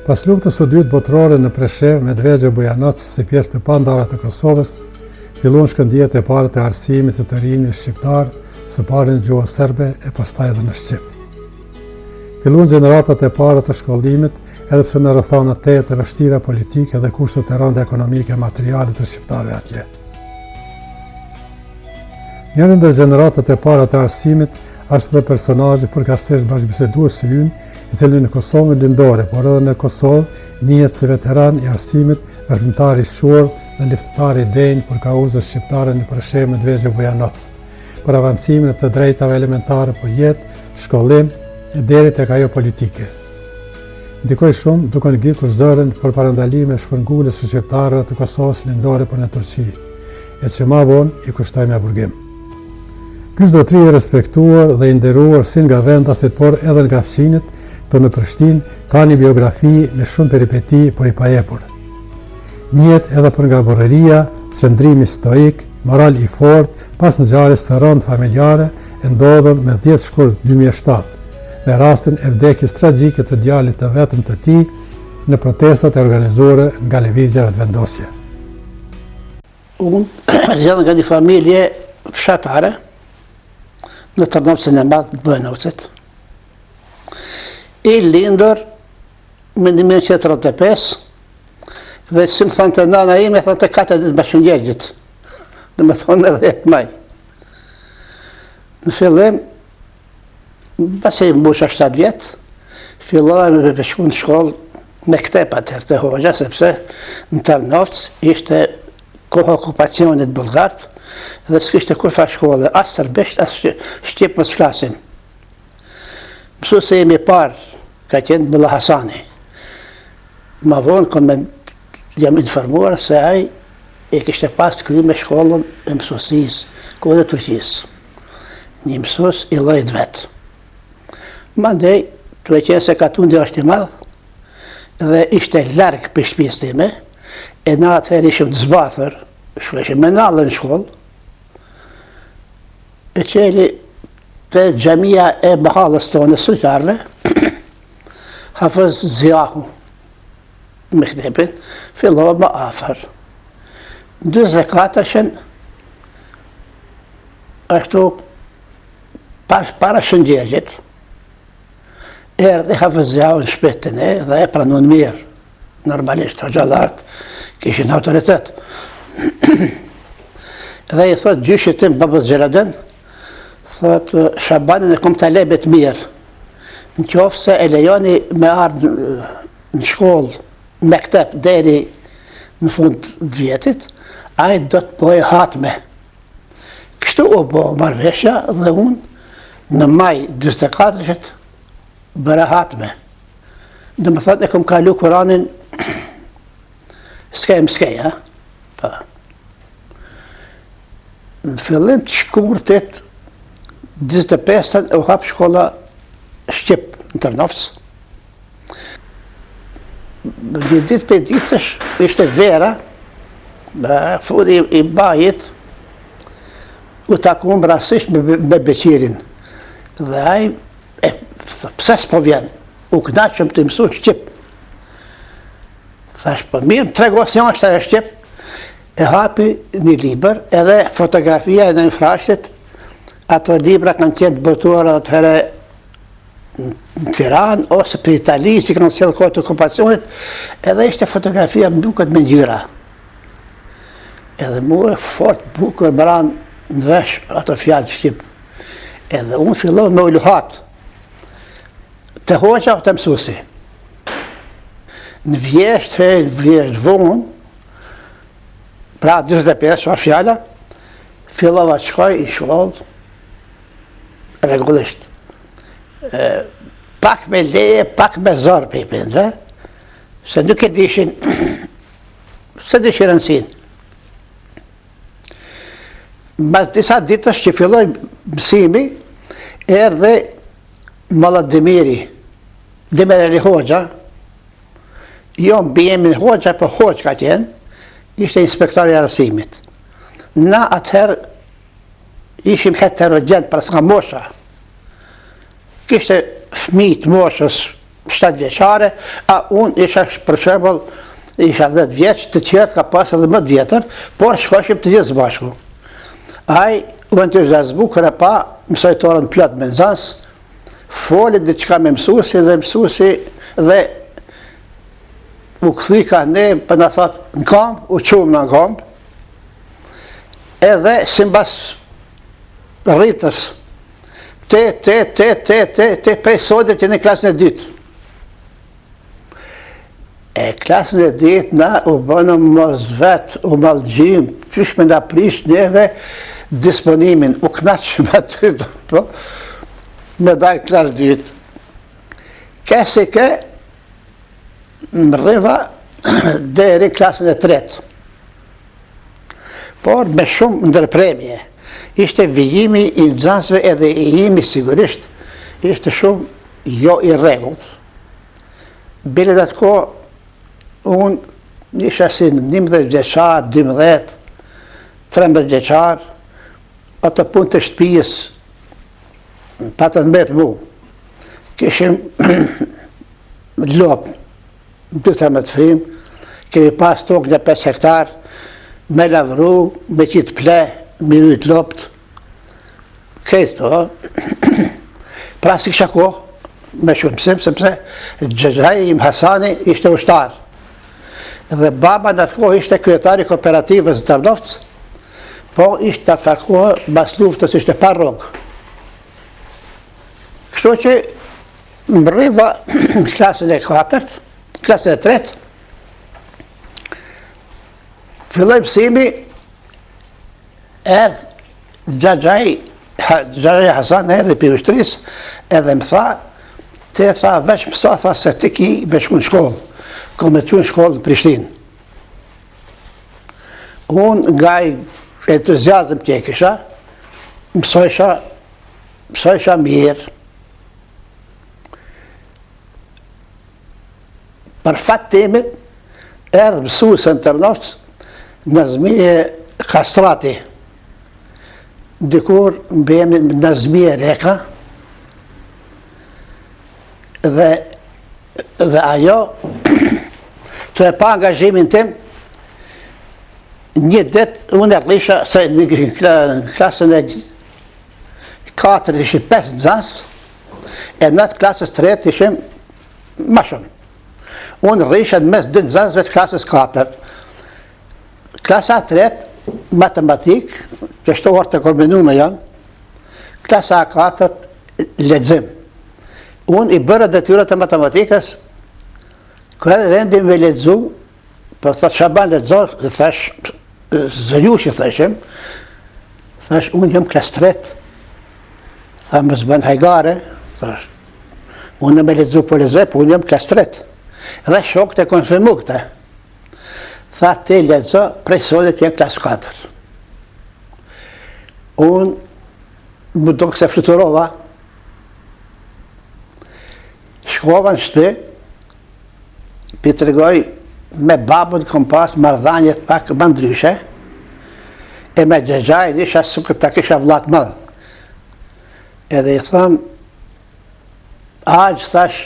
Pas luftës së dytë botërore në Preshevë, Medvegjë e Bujanoc si pjesë të pandara të Kosovës, filluan shkëndijet e para të arsimit të të rinjve shqiptarë, së pari në gjuhën serbe e pastaj edhe në shqip. Filluan gjeneratat e para të shkollimit, edhe pse në rrethana tejet të vështira politike dhe kushtet e rënda ekonomike e materiale të shqiptarëve atje. Njëri ndër gjeneratat e para të arsimit është dhe personazhi përkatësisht bashkëbiseduesi ynë, i cili në Kosovën lindore, por edhe në Kosovë, njihet si veteran i arsimit, veprimtar i shquar dhe luftëtar i denjë për kauzën shqiptare në Preshevë, Medvegjë e Bujanoc, për avancimin e të drejtave elementare për jetë, shkollim e deri tek ajo politike. Ndikoi shumë duke ngritur zërin për parandalimin e shpërnguljes së shqiptarëve të Kosovës lindore për në Turqi, e që ma vonë i kushtoi me burgim. Ky zotëri i respektuar dhe i nderuar si nga vendasit por edhe nga fqinjët këtu në Prishtinë, ka një biografi me shumë peripeti, por i paepur. Njihet edhe për nga burrëria, qëndrimi stoik, moral i fortë, pas ngjarjes së rëndë familjare e ndodhur me 10 shkurt 2007, me rastin e vdekjes tragjike të djalit të vetëm të tij në protestat e organizuara nga Lëvizja Vetëvendosje. Unë jam nga një familje fshatare në Tërnovcin e Madh të Bujanocit. I lindur më 1935 dhe si më thonte nana ime, thonte 4 ditë mas Shën Gjergjit. Domethonë edhe 10 maj. Në fillim, pasi mbusha 7 vjet, fillova me shku në shkollë mektep atëherë te hoxha, sepse në Tërnovc ishte koha okupacionit bullgar dhe s'kishte kurrfarë shkolle, as serbisht, as shqip mos flasim. Mësuesi im i parë ka qenë Mulla Hasani. Ma vonë kom jam informuar se ai e kishte pas kryme shkollën e mësusisë, ku edhe Turqisë. Një mësus i llojit vet. Mandej, tu e qenë se katundi është i madh, dhe ishte larg prej shtëpisë time, e na atëherë ishim të zbathur, shkojshim me nallë në shkollë, e çeli te xhamia e mahallës tonë Sojtarëve, Hafëz Ziahu, mektepin, fillova më afër. Në 44-shën, ashtu para, para Shën Gjergjit, erdhi Hafëz Ziahu në shpi te ne dhe e pranun mirë. Normalisht, hoxhallarët kishin autoritet. dhe i thot gjyshit tim, babës Xheladin, thot Shabanin e kom talebe të mirë. Në qoftë se e lejoni me ardhë në shkollë, në mektep, deri në fund të vjetit, ai do të bëjë hatme. Kështu u bo marrëveshja dhe unë në maj 44 bëra hatme. Domethonë e kom kalu Kuranin skej më skej, ha? Po. Në fillim të shkurtit, 25-ën u hap shkolla shqip në Tërnovc. Një ditë prej ditësh ishte vera, fundi i majit, u takum rastësisht me, me Beqirin. Dhe ai, e, pse s'po vjen? U knaqëm tu mësu shqip. Thash, po mirë, më trego si është ajo shqip. E hapi një libër, edhe fotografia e Naim Frashërit, ato libra kanë qenë të botuara atëherë në Tiranë ose prej Italisë, si kanë sjellë kohë të okupacionit, edhe ishte fotografia më duket me ngjyra. Edhe mua fort bukur më ranë në vesh ato fjalë shqip. Edhe unë fillova me u luhat. Te hoxha te mësuesi. Në vjeshtë, he, në vjeshtë vonë, pra 45, është fjala, fillova të shkoj në shkollë, rregullisht. Pak me leje, pak me zor prej prindve, se nuk e dishin, s'e dishin rëndësinë. Mas disa ditësh që filloi mësimi, erdhi Mulla Demiri, Demir Ali Hoxha, jo mbiemrin Hoxha, po Hoxhë ka qenë, ishte inspektor i arsimit. Na atëherë ishim heterogjen pra nga mosha. Kishte fëmijë të moshës 7 vjeçare, a unë isha për shembull isha 10 vjeç, të tjerët ka pas edhe më të vjetër, por shkoshim të gjithë së bashku. Ai u entuziazmu kur e pa mësojtoren plot me nxënës, foli diçka me mësuesi dhe mësuesi dhe u kthy ka ne për na thot në kamb, u çum në kamb. Edhe simbas rritës Te, te, te, te, te, te, prej sodit jeni klasën e dytë. E klasën e dytë na u bënëm mos vet, u mallëgjym, qysh me na prish neve disponimin, u knaqëm aty, po, me dalë klasë dytë. Ke si ke, mrriva deri klasën e tretë. Por me shumë ndërprerje. Ishte vijimi i nxënësve edhe i imi sigurisht, ishte shumë jo i rregullt. Bile atë kohë, unë isha si 11 vjeçar, 12, 13 vjeçar, ato punë të shtëpisë patën mbet mu. Kishim lopë, dy 13 frymë, kemi pas tokë në 5 hektar, me lavru, me qitë pleh, me rujt lopët, krejt to, pra s'kisha kohë, me shku mësim, sepse xhaxhai im Hasani ishte ushtar. Dhe baba në atë kohë ishte kryetar i kooperativës në Tërnovc, po ishte atë farë kohë, mas luftës ishte pa rrogë. Kështu që Mbrriva klasën e katërt, klasën e tretë, filloi mësimi, erdh xhaxhai, xhaxhai Hasan erdhi prej ushtrisë, edhe më tha, ti tha veç mëso, tha se ti ki me shku në shkollë, kom me t'çu në shkollë në Prishtinë. Unë nga ai entuziazëm që e kisha, mësojsha, mësojsha mirë, Për fat timin, erdh mësuese në Tërnovc, Nazmije Kastrati, dikur mbiemrin Nazmije Reka, dhe, dhe ajo, tu e pa angazhimin tim, një ditë unë e rrisha, se në klasën e katërt ishim 5 nxënës, e në atë klasës tretë ishim ma shumë. Unë rrisha në mes dy nxënësve të klasës katërt. Klasa e tretë, matematikë, qashtu orë të kombinume janë, klasa e katërt, lexim. Unë i bëra detyrat e matematikës, kur erdh rendi me lexu, Po thotë Shaban lexo, i thash, zonjushë i thashim, thash, unë jam klasë tretë, tha mos bën hajgare, thash, unë me lexu po lexoj, po unë jam klasë tretë. Dhe shokët e konfirmu këtë. Tha ti lexo, prej sotit je klasë 4. Unë, m'u dok se fluturova, shkova në shtëpi, P'i tregoj me babën kom pas marrëdhaniet pak më ndryshe, e me xhaxhain isha sikur ta kisha vlla të madh. Edhe i tham, axhë thash,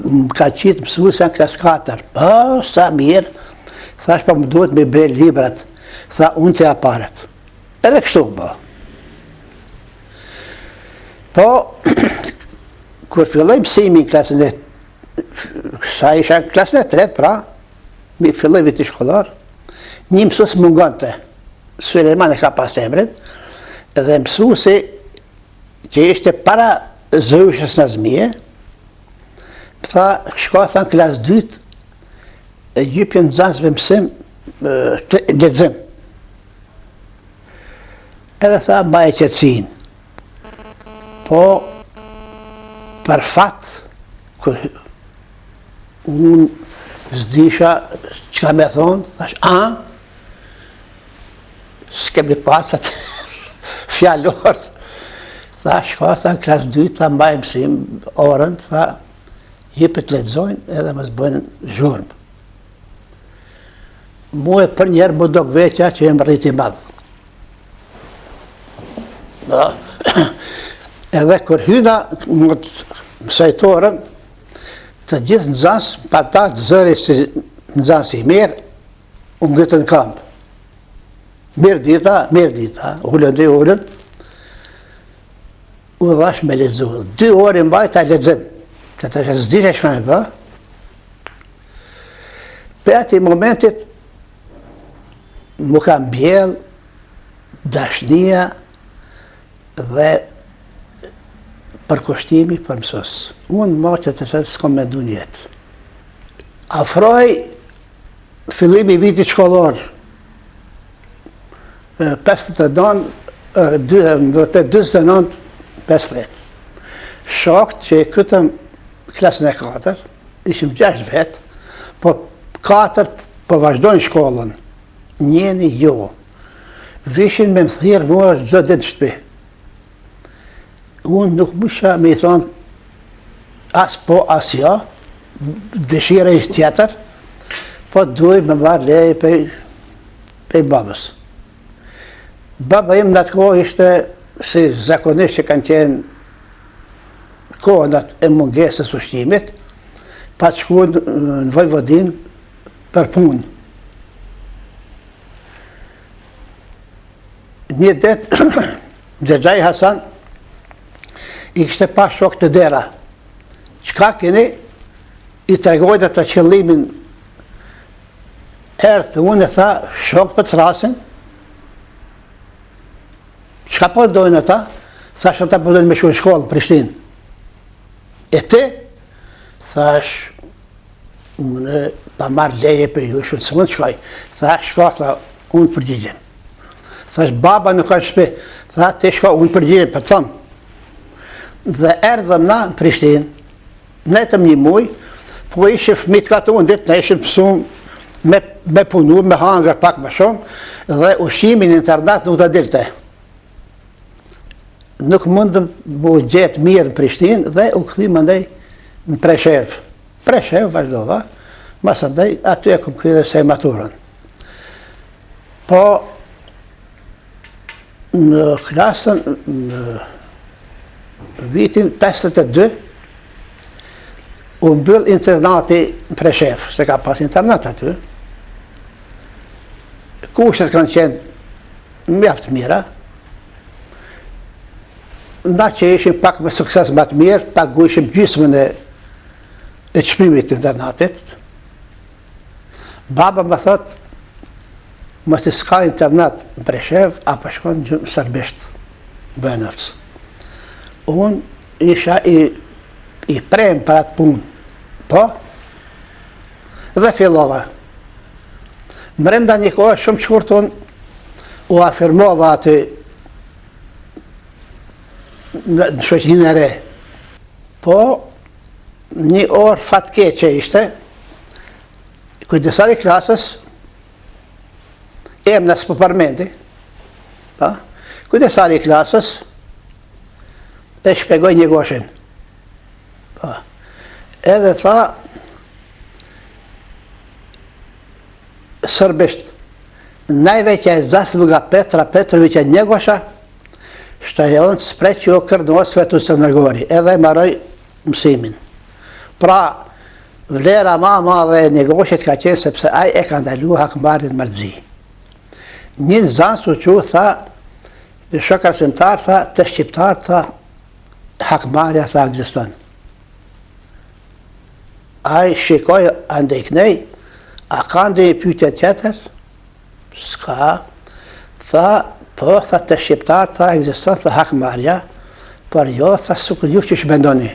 më ka qitë mësuesja në klasë 4. Po, sa mirë, thash, po më duhet me ble librat. Tha, unë të jap paret. Edhe kështu bë. Po, Kur filloi mësimi në klasën e sa isha në klasën e tretë, pra, mi filloi viti shkollor, një mësues mungonte, Sulejman e ka pas emrin, dhe mësuesi që ishte para zonjushës Nazmije, më tha, shko tha në klasë dytë, e jepju nxënësve mësim, të lexim. Edhe tha, mbaje qetësinë. Po, Për fat, kur unë s'disha çka me thonë, thash, a, s'kemi pas atë fjalor, tha, shko, tha, klasë dytë, tha, mbaj mësim, orën, tha, jepi të lexojnë edhe mos bëjnë zhurmë. Mue përnjëherë m'u dok vetja që jam rrit i madh. Da. Edhe kur hyna në mësojtoren, të gjithë nxënës, pa ta të zëri si nxënës i mirë, u ngritën n'kambë. Mirë dita, mirë dita, ulën dy ulën, u dhash me lexu. Dy orë i mbajta lexim, të të s'disha çka me bë. Prej atij momentit, m'u ka mbjell dashnia dhe përkushtimi për mësus. Unë ma tjetër se s'kom mendu n'jetë. Afrohej fillimi i vitit shkollor, 59, vërtet 49, 50. Shokët që e krytëm klasën e 4, ishim 6 vetë, po 4 po vazhdojnë shkollën, njeni jo. Vishin me më thirrë mua çdo ditë në shtëpi. Unë nuk mujsha me i thonë as po as jo, dëshira ishte tjetër, po duhej me marrë leje prej, prej babës. Baba im në atë kohë ishte si zakonisht që kanë qenë kohët e mungesës ushqimit, pat shku në Vojvodinë për punë. Një ditë, xhaxhai Hasan, i kishte pa shokët te dera. Çka keni, i tregojnë atë qëllimin, erdh te unë e tha, shokët po të thrrasin, çka po dojnë ata, thash ata po dojnë me shku në shkollë, Prishtinë. E ti, thash, unë pa marrë leje prej jush, unë s'mund shkoj. Tha, shko, tha, unë përgjigjem. Thash, baba nuk ka shpi. Tha, ti shko, unë përgjigjem, po t'thom. Dhe erdhëm na në Prishtinë, nejtëm një muj, po ishim fëmijë të katundit, ne ishim mësu me, me punu, me hangër pak më shumë, dhe ushqimi në internat nuk të dilte. Nuk mundëm m'u gjetë mirë në Prishtinë dhe u kthym mandej në Preshevë. Preshevë vazhdova, masandej aty e kom kry dhe se maturën. Po, në klasën, në vitin 52, u mbyll internati në Preshevë, se ka pas internat aty. Kushtet kanë qenë mjaft mira, Na që ishim pak me sukses më të mirë, pagujshim gjysmën e, e çmimit të internatit. Baba më thot, masi s'ka internat në Preshevë, a po shkon në serbisht, Bujanoc. Unë isha i, i premë për atë punë, po, dhe fillova. Mrenda një kohë shumë shkurt unë u afirmova aty në shoqërinë e re. Po, një orë fatkeqe ishte, kujdestari i klasës, emna s'po përmendi, pa, kujdestari i klasës, e shpjegoi Njegoshin. Pa, edhe tha, sërbisht, najveća je zasluga Petra Petrovića Njegoša, što je on sprečio krvnu osvetu u Crnoj Gori, edhe maroi mësimin. Pra, vlera ma madhe e Njegoshit ka qenë sepse ai e ka ndalu hakmarrjen në Mal t'Zi. Një nxënës u çu, tha, shok arsimtar, tha, te shqiptarët, tha, hakmarrja, tha, ekziston. Ai shikoi andej kënej, a ka ndonjë pyetje tjetër? S'ka. Tha, po, tha, te shqiptarët, tha, ekziston, tha, hakmarrja, por jo, tha, sikur ju qysh mendoni.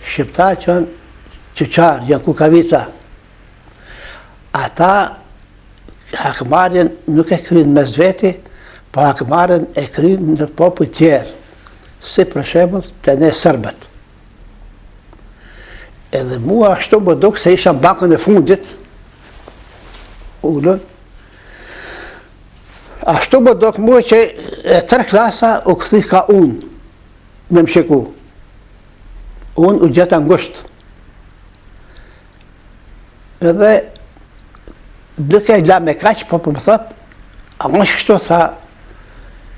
Shqiptarët janë qyqarë, janë kukavica. Ata hakmarrjen nuk e kryjnë mes veti, po hakmarrjen e kryjnë në popuj tjerë, si për shembull te ne serbët. Edhe mua ashtu m'u duk se isha në bankën e fundit, ulun, ashtu m'u duk mua që e tërë klasa u kthy ka unë, me më shiku. Unë u gjeta ngusht. Edhe duke e la me kaq, po po më thot, a më është kështu, tha,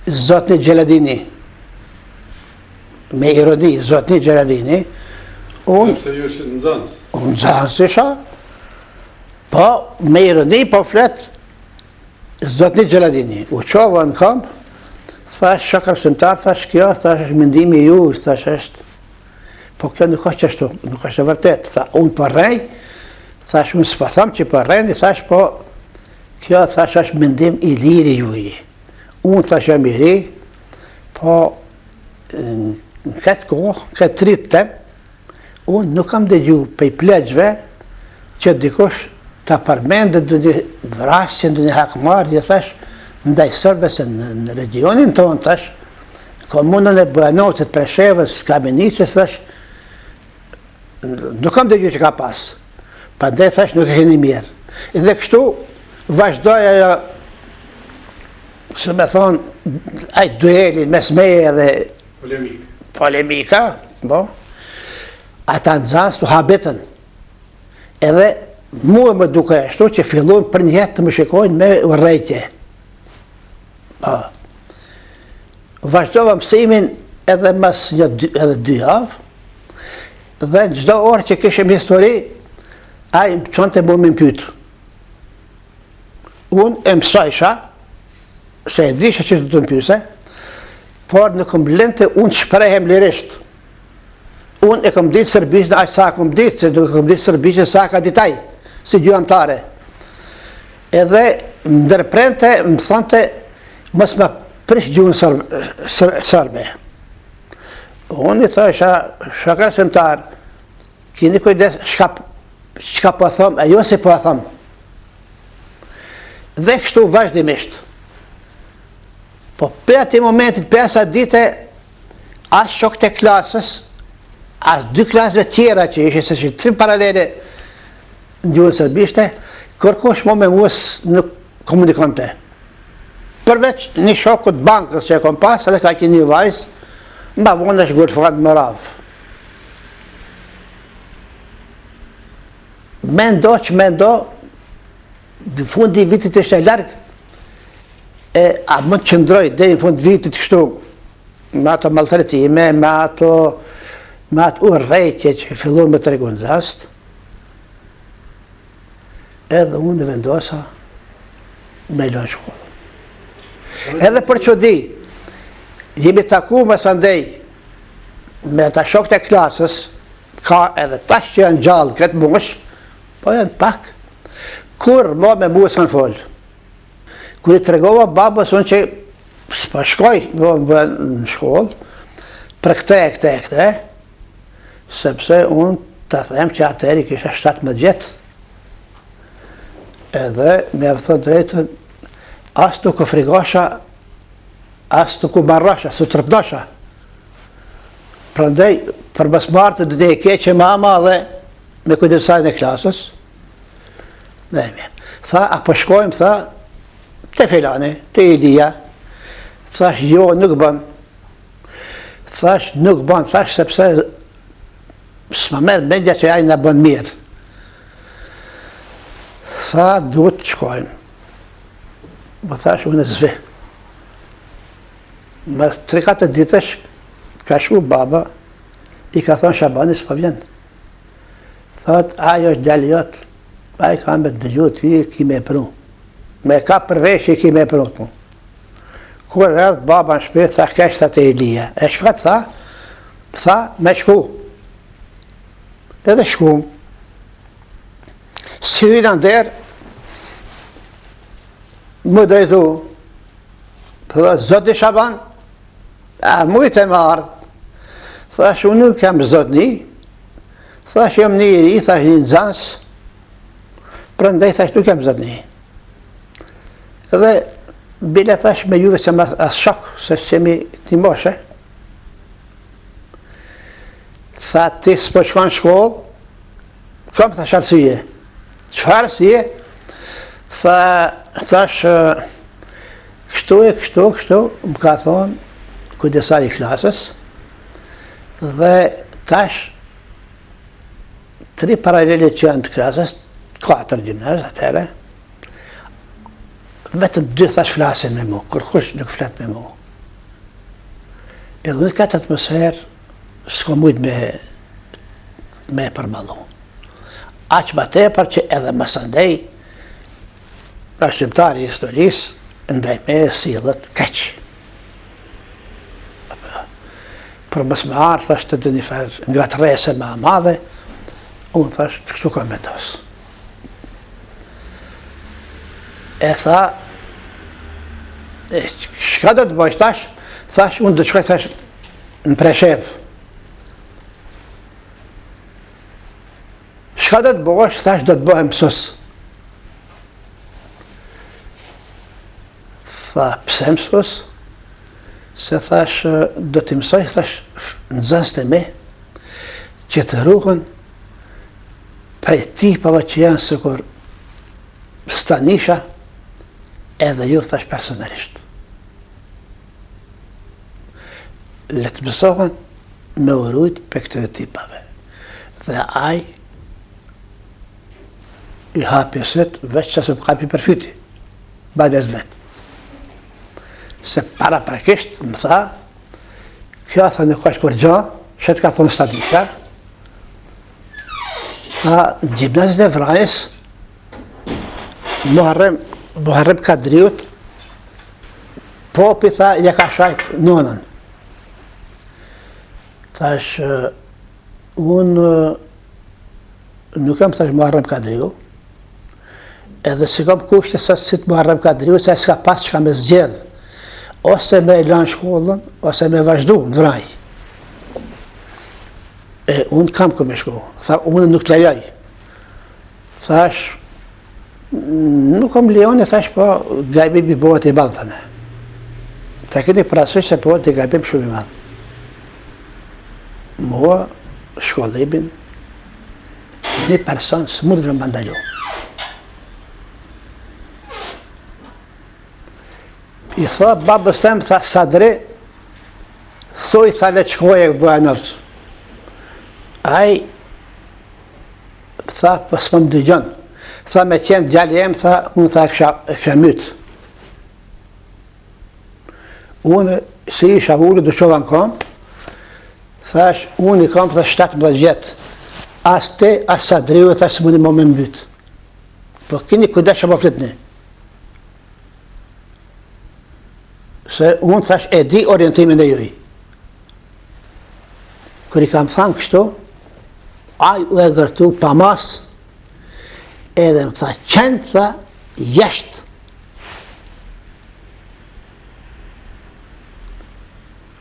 zotni Xheladini, me ironi, zotni Xheladini, unë... Sepse ju ishit nxënës. Unë nxënës isha, po me ironi, po flet, zotni Xheladini, u çova në kamb, thash, shok arsimtar, thash, kjo, thash, është mendimi juj, thash, është, Po kjo nuk është ashtu, nuk është e vërtetë, tha, unë po rrej, thash, unë s'po tham që po rreni, thash, po, kjo, thash, është mendim i lirë i juji. Unë, thash, jam i ri, po, në këtë kohë, këtë dritë tem, unë nuk kam dëgju pej pleqve që dikush ta përmendë ndonjë vrasje, ndonjë hakmarrje, thash, ndaj serbëve se në, në regionin tonë, thash, Komunën e Bujanocit, Preshevës, Kamenicës, thash, nuk kam dëgju që ka pas. Prandaj thash, nuk e keni mirë. Dhe kështu, vazhdoi ajo, si me thonë, ai dueli mes meje dhe... Polemika. Polemika, po. Ata nxanës u habitën. Edhe mua m'u duk ashtu që fillun përnjëherë të më shikojnë me urrejtje. Po. Vazhdova mësimin edhe mas një dy, edhe dy javë, dhe në çdo orë që kishim histori, ai më çonte mu me më pytë. Unë e mësojsha, se e disha që do të më pyse, por nuk më lente unë të shprehem lirisht. Unë e kom ditë serbishten, aq sa e kom ditë, se nuk e kom ditë serbishten sa e ka ditë ai, si gjuhë amtare. Edhe më ndërprente, më thonte, mos më prish gjuhën serbe. Unë i thosha, shok arsimtar, kini kujdes, çka, çka po thom, e jo si po thom. Dhe kështu vazhdimisht. Po prej atij momentit, prej asaj dite, as shokët e klasës, as dy klasëve tjera që ishin, se ishin tri paralele në gjuhën serbishte, kërkush mo me mua nuk komunikonte. Përveç një shokut bankës që e kom pas, edhe ka qenë një vajzë, ma vonë është ngulfat në Moravë. Mendo që mendo, në fundi i vitit ishte larg, e a mund të qëndroj deri në fund vitit kështu, me ato maltretime, me ato, me atë urrejtje që fillun me tregu nxënësit, edhe unë vendosa me lënë shkollën. Edhe për çudi, jemi taku masandej me ata shokët e klasës, ka edhe tash që janë gjallë këtë moshë, po janë pak, kurrë mo me mua s'kanë folë. Kur i tregova babës unë që s'po shkoj më në shkollë, për këte e këte e këte, sepse unë të them që atëherë i kisha 17 vjet. Edhe me e thënë drejtën, as nuk u frigosha, as nuk u marrosha, s'u trpnosha. Prandaj, për mos marrë të dhe e keqe mama dhe me kujdesarin e klasës, Dhe mirë. Tha, a po shkojmë, tha, te filani, te Ilia. Thash, jo, nuk bën. Thash, nuk bën, thash, sepse s'ma merr mendja që ai na bën mirë. Tha, duhet të shkojmë. Po thash, unë s'vi. Mas 3-4 ditësh, ka shku baba, i ka thonë Shabani s'po vjen. Thot, ai është djali jot, ai ka me të dëgju ty, ki me e pru. Me kap për veshi, ki me e pru. Kur erdh baba në shpi, tha, kesh tha te Ilia. E çka tha, tha, me shku. Edhe shkum. Si hyna në derë, m'u drejtu, tha, zoti Shaban, a mujte me ardhë? Thash, unë nuk jam zotni, Thash jam një i ri, thash një nxans, prandaj thash nuk jam zotni. Dhe bile thash me juve s'jam as shok, se s'jemi të një moshe. Tha ti s'po shkon shkollë? Kam thash arsye. Çfarë arsye? Tha, thash, kështu e kështu, kështu, më ka thonë, kujdestari i klasës, dhe tash, tri paralele që janë të klasës, katër gjimnaz, atëherë, vetëm dy thash flasin me mu, kërkush nuk flet me mu. Edhe në këtë atmosferë, s'kom mujtë me, me përballu. Aq ma tepër që edhe masandej, arsimtari i historisë, ndaj meje sillet keq. Për mos me ardhë, thash te ndonjë farë ngatërrese ma e madhe, unë thash, kështu kam vendos. E tha, e, çka do të bëjsh tash? Thash, unë do të shkoj, thash, në Preshevë. Çka do të bësh? Thash, do të bëhem mësus. Tha, pse mësus? Se thash, do t'i mësoj, thash, nxënësit e mi, që të ruhen prej tipave që janë sikur Stanisha, edhe ju, thash, personalisht. Le të mësohen me u rujt prej këtyre tipave. Dhe ai i hapi sytë, veç që s'u kapi për fyti, bajdes vetë. Se paraprakisht, më tha, kjo tha nuk është kurgjo, që të ka thonë Stanisha, tha, në gjimnazin e Vranjës, Muharrem, Muharrem Kadriut, Popi tha, ja ka shajt nonën. Thash, unë nuk jam thash Muharrem Kadriu, edhe s'i kam kushte sa si të Muharrem Kadriu, se s'ka pas çka me zgjedh, ose me lanë shkollën, ose me vazhdu në Vranjë. E, unë kam ku me shku, tha, unë nuk të lejoj. Thash, Nuk më lejoni, thash, po gabimi bëhet i madh, thëne. Ta keni parasysh se bëhet një gabim shumë i madh. Mua, shkollimin, një person s'mund të më ndalu. I tha babës tem, tha Sadri, thuj, tha le të shkojë në Bujanoc. Ai, Tha, po s'po më dëgjon. Tha, me qenë djali jem, tha, unë tha, e kisha, e kisha mytë. Unë, si isha ulë, u çova në komë, thash, unë i kam, tha, 17 vjet. As ti, as Sadriu, tha, s'muni mo me mbytë. Po kini kujdes që po flitni. Se unë, thash, e di orientimin e juj. Kur i kam thanë kështu, ai u egërtu pa mas, edhe më tha, qentë tha, jashtë.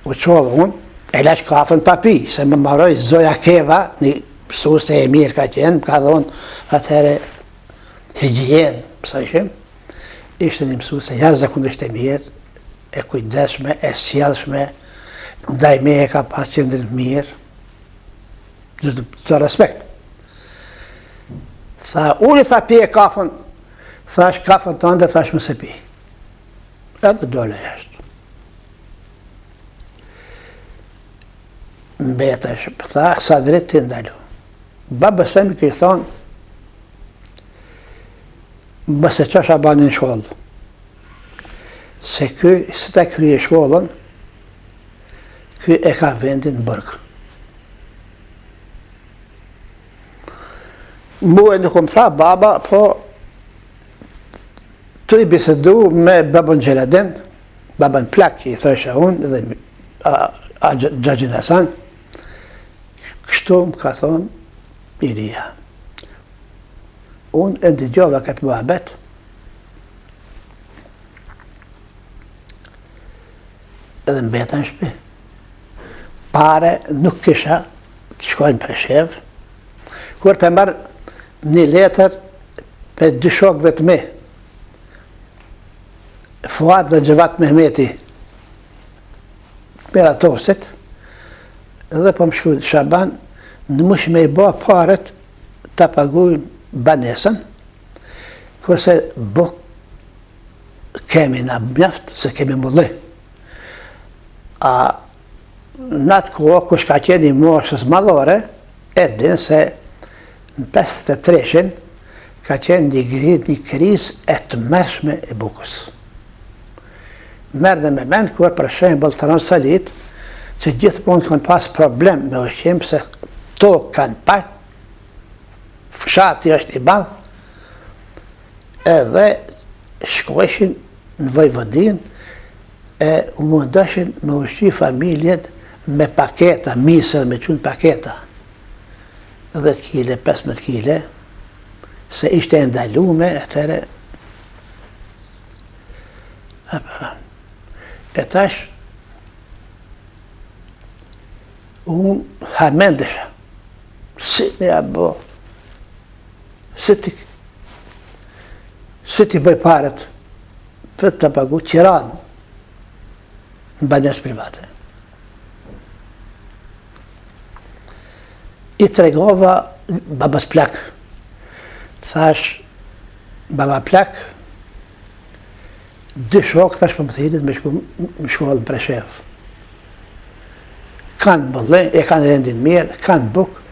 U çova unë, e lash kafen pa pi, se më maroi Zoja Keva, një mësuse e mirë ka qenë, më ka dhonë atëherë higjienë, mësojshim, ishte një mësuse jashtëzakonisht e mirë, e kujdesshme, e sjellshme, ndaj meje ka pas qëndrim të mirë, çdo respekt. Tha, ulu tha pije kafen, thash kafen tënde, thash më s'e pi. Edhe dola jashtë. Mbetesh, tha, Sadri ti ndalu. Babës tem i kish thonë, mos e ço Shabanin në shkollë. Se ky, si ta kryje shkollën, ky e ka vendin në burg. Mue nuk më tha baba, po tu i bisedu me babën Xheladin, babën plak i thosha unë, dhe a, a, xhaxhin Hasan, kështu më ka thonë Iria. Unë e dëgjova këtë muhabet, Edhe mbeta në shpi. Pare nuk kisha të shkoj në Preshevë. Kur pe marr një letër prej dy shokëve të mi, Fuat dhe Xhevat Mehmeti, Miratovcit, dhe po më shkruajnë Shaban, në mush me i ba paret ta pagujmë banesën, kurse bukë kemi na mjaft, se kemi mulli. A në atë kohë, kush ka qenë i moshës madhore, e din se në 53-shin ka qenë një, një krizë e tmerrshme e bukës. Merrne me mend kur për shembull të Salit, që gjithmonë kanë pas problem me ushqim, se tokë kanë pak, fshati është i madh, edhe shkojshin në Vojvodinë, e u mundoshin me ushqy familjet me paketa, misër me çu n'paketa, 10 kile, 15 kile, se ishte e ndalume, atëherë, e tash, unë hamendesha, si me ja bo, si t'i, si t'i bëj paret, për të pagu qiranë në banesë private. I tregova babës plak. Thash, baba plak, dy shokë, thash, po më thirrin me shku në shkollë në Preshevë. Kanë mulli, e kanë rendin mirë, kanë bukë,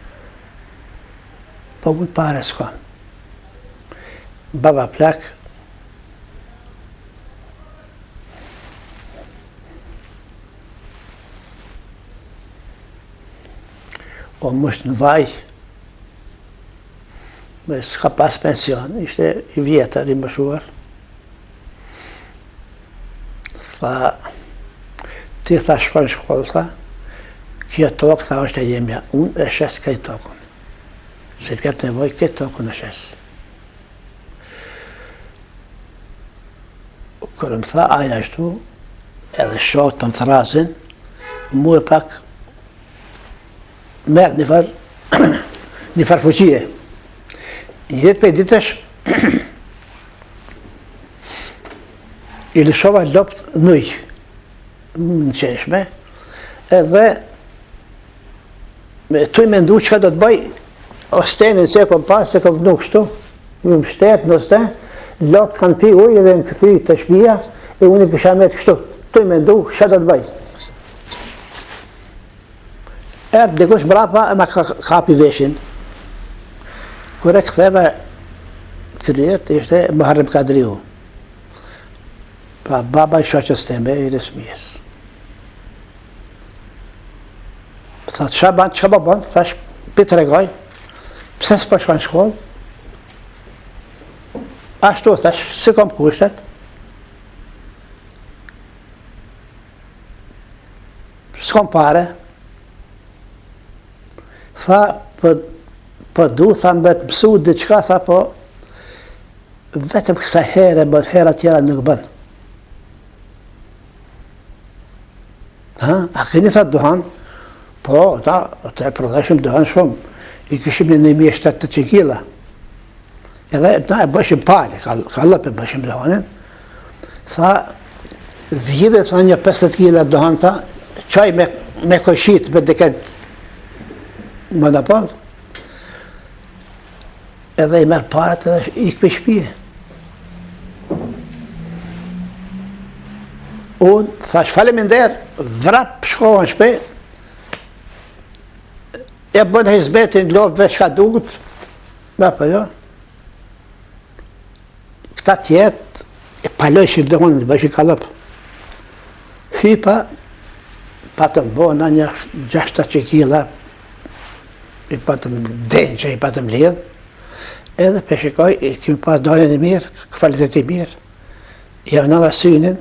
po unë pare s'kam. Baba plak, U mush në vaj, me s'ka pas pension, ishte i vjetër, i moshuar. Tha, ti tha shko në shkollë, tha, kjo tokë, tha, është e jemja, unë e shes këtë tokën. Se të ketë nevojë, këtë tokën e shes. Kur më tha ai ashtu, edhe shokët po më thërrasin, mu e pak merr një farë, një farë fuqie. Një ditë prej ditësh, i lëshova lopët n'ujë, në çeshme, edhe Me tuj mendu çka do të bëj, ostenin se e kom pas, se kom vnu kështu, më mbështet në osten, lopët kanë pi ujë dhe janë kthy te shpia, e unë i kisha met kështu, tuj mendu çka do të bëj. Erdh dikush mbrapa e ma kapi veshin. Kur e ktheva kryet, ishte Muharrem Kadriu. Pra baba i shoqes teme i Resmies. Tha, çka ban, çka po bën? Thash, p'i tregoj. Pse s'po shkon në shkollë? Ashtu, thash, s'i kom kushtet. S'kom pare. Tha, po, po du, tha, me të mësu diçka, tha, po, vetëm kësaj here, bën hera tjera nuk bën. Ha, a keni tha duhan? Po, ta, të e prodhojshim duhan shumë. I kishim një 1700 kila. Edhe na e bëshim pale, kallëp e bëshim duhanin. Tha, vidhe, tha një 50 kila duhan, tha, çoj me, me kojshit, me dikend monopol. Edhe i merr paret edhe ik prej shpije. Unë, thash, faleminderit, vrap shkova në shpi, e bën hizmetin lopëve çka duhet, me po jo. Këta tjerët, e palojshin duhanin, bëjshin kallëp. Hypa, patëm bo në një 600 kila, i patëm denjë, i patëm lidhë, edhe pe shikoj, i kemi pas duhanin e mirë, kvalitet i mirë, ja vnova synin,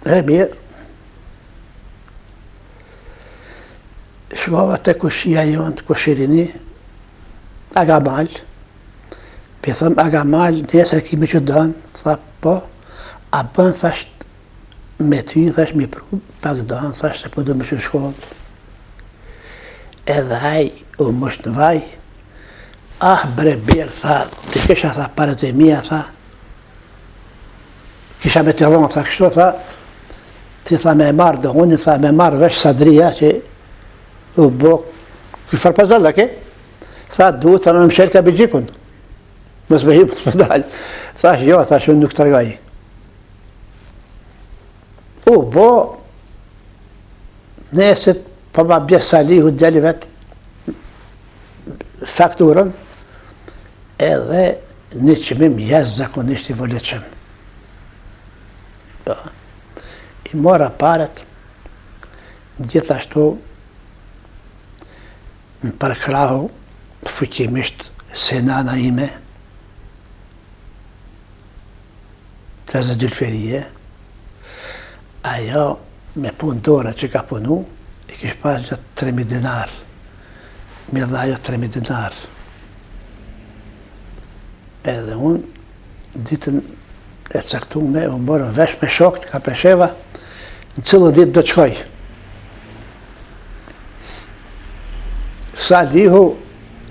e mirë, shkova te kojshia jonë, te kushërini, Aga Mal, pi thom Aga Mal, nesër ki me çu duhan, tha po, a bën, thash, Me ty, thash, me pru pak duhan, thash, se po du me shku n'shkollë. Edhe ai u mush në vaj, ah, bre bir, tha, t'i kisha, tha, paret e mija, tha, kisha me t'i dhonë, tha, kështu, tha, ti, tha, me e marrë duhanin, tha, me marrë vesh Sadria, që u bo. Ky farë pazarllëki? Tha, duhet të me mshelë kapixhikun. Mos me hi, mos me dalë. Thash, jo, thash, unë nuk tregoj. U bo, nesër, po ma bje Salihu, djali vet, fakturën, edhe një çmim jashtëzakonisht i volitshëm. Po. I mora paret, gjithashtu më përkrahu fuqimisht se nana ime, teze Dylferie, ajo me punë dore që ka punu, i kish pas gjatë 3.000 dinar, m'i dha ajo 3.000 dinar. Edhe unë, ditën e caktume, u morëm vesh me shokët, ka Presheva, në cilën ditë do të shkoj. Salihu,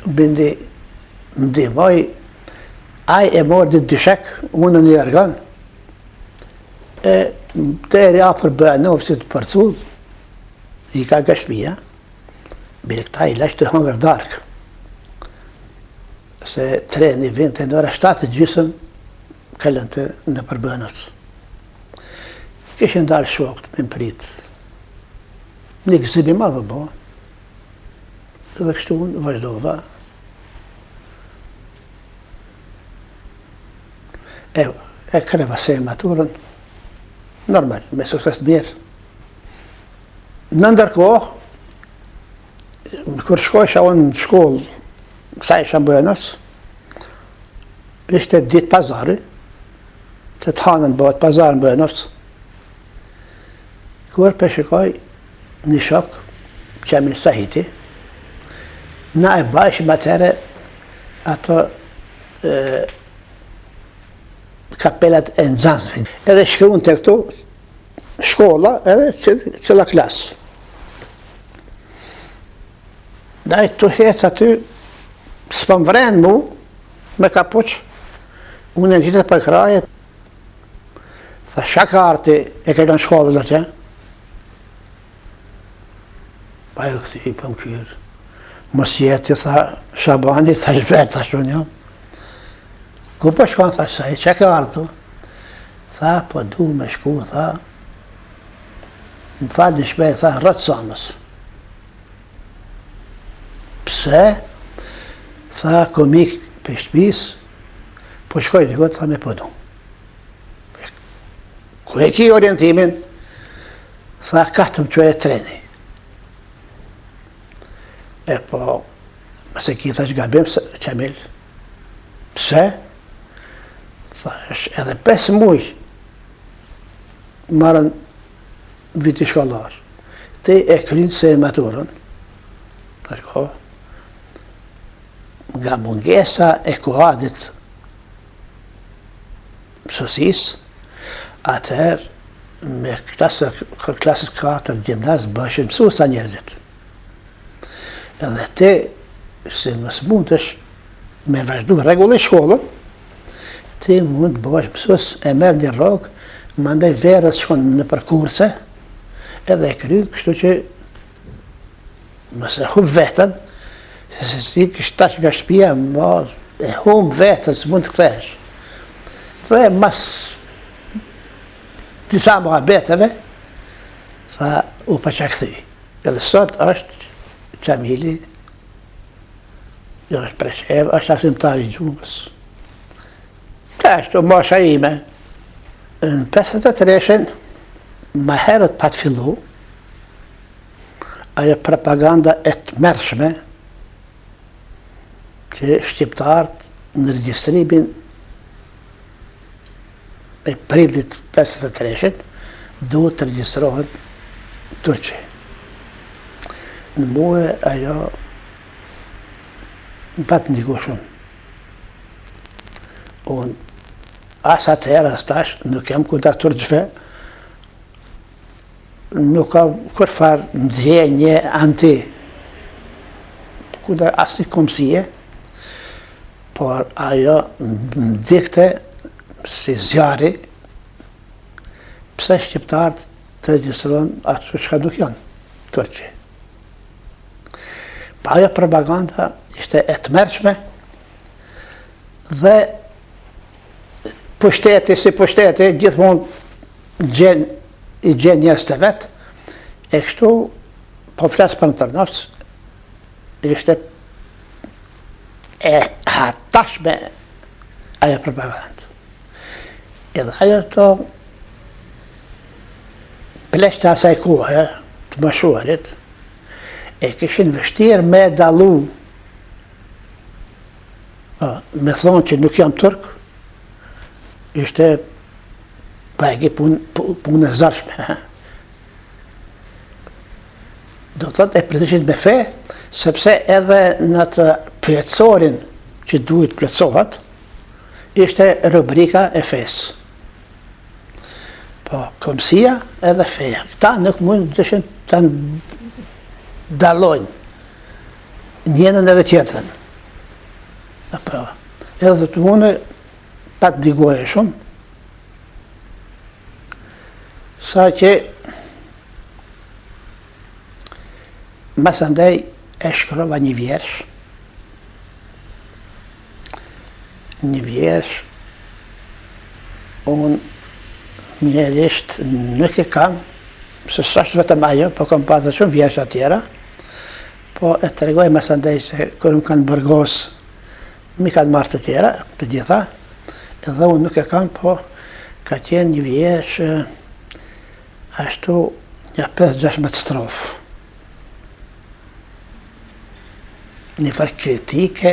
bindi, ndihmoi, ai e mori një dyshek, unë një ergon, e deri afër Bujanovcit përcull, i ka nga shpia, bile këta i lashë tu hangër darkë, se treni vinte në ora 7 e gjysëm, kalonte nëpër Bujanoc. Kishin dalë shokët me m'pritë. Një gëzim i madh u bo, dhe kështu unë vazhdova. E, e kreva se maturën, normal, me sukses të mirë. Në ndërkohë, kur shkojsha unë në shkollë, sa isha në Bujanoc, ishte ditë pazari, se të hanën bëhet pazar në Bujanoc, kur pe shikoj një shok, Qamil Sahiti, na e bajshim atëherë ato e, kapelat e nxansve. Edhe shkruante këtu, shkolla edhe cila klasë. Dhe ai tu hec aty, s'po më vren mu, me kapuç, unë e ngjita për kraje, tha shka ke ardh ti e ke lënë shkollën atje? Pa e këthi, po më kqyr. Mos je ti, tha, Shabani, tha, vetë, tha, unë jam. Ku po shkon, tha, sa i që ke ardh? Tha, po du me shku, tha, më falni shpejt, tha, rrot samës. Pse? Tha, kom ik prej shtëpis, po shkoj diku, tha, me punu. Ku e ki orientimin? Tha, ka të më çojë treni. E po, mos e ki thash gabim, se, Qamil. Pse? Thash, edhe 5 muj maron viti shkollor. Ti e kryn se e maturën. Thash, ko, nga mungesa e kuadrit mësuesisë, atëherë me klasë, klasës 4 gjimnaz bëheshin mësuesa njerëzit. Edhe ti, si mos mundesh me vazhdu rregullisht shkollën, ti mund të bëhesh mësues e merr një rrogë, mandej verës shkon nëpër kurse, edhe e kryn, kështu që mos e humb veten, se se si kish tash nga shtëpia, mo e humb veten, s'mund të kthehesh. Dhe mas disa muhabeteve, tha, u paça kthy. Edhe sot është Qamili, jo është Preshevë, është arsimtar i gjuhës. Kashtu, mosha ime, në 53-shin, më herët pat fillu, ajo propaganda e tmerrshme që shqiptarët në regjistrimin e prillit 53-shit duhet të regjistrohen turqi. Në mue ajo më pat ndiku shumë. Unë as atëherë as tash nuk jam kundër turqve, nuk ka kurrfarë ndjenje anti kundër asnjë kombësie, por ajo më digjte si zjarri pse shqiptarët të regjistrohen atë çka nuk janë turqi. Ajo propaganda ishte e tmerrshme dhe pushteti si pushteti gjithmonë gjen i gjen njerëz të vet e kështu po flas për në Tërnovc ishte e hatashme ajo propagandë. Edhe ajo të pleqtë e asaj kohe, të moshuarit, e kishin vështirë me dallu, me thonë që nuk jam turk, ishte pa e ki punë pun e zorshme. Do të thotë e plotësishin me fe, sepse edhe në atë pyetësorin që duhet plotësohet, ishte rubrika e fesë. Po, kombësia edhe feja. Këta nuk mundeshin të dallojnë njënën edhe tjetrën. Apo, edhe të mune, pa të diguare shumë, sa që masandej e shkrova një vjersh, një vjersh, unë mjerisht nuk e kam, se s'është vetëm ajo, po kam pasë shumë vjersha tjera, po e tregoj masandej se kur më kanë burgos, m'i kanë marrë të tjera, të gjitha, edhe unë nuk e kam, po ka qenë një vjersh ashtu një 5-16 strofë. Një farë kritike,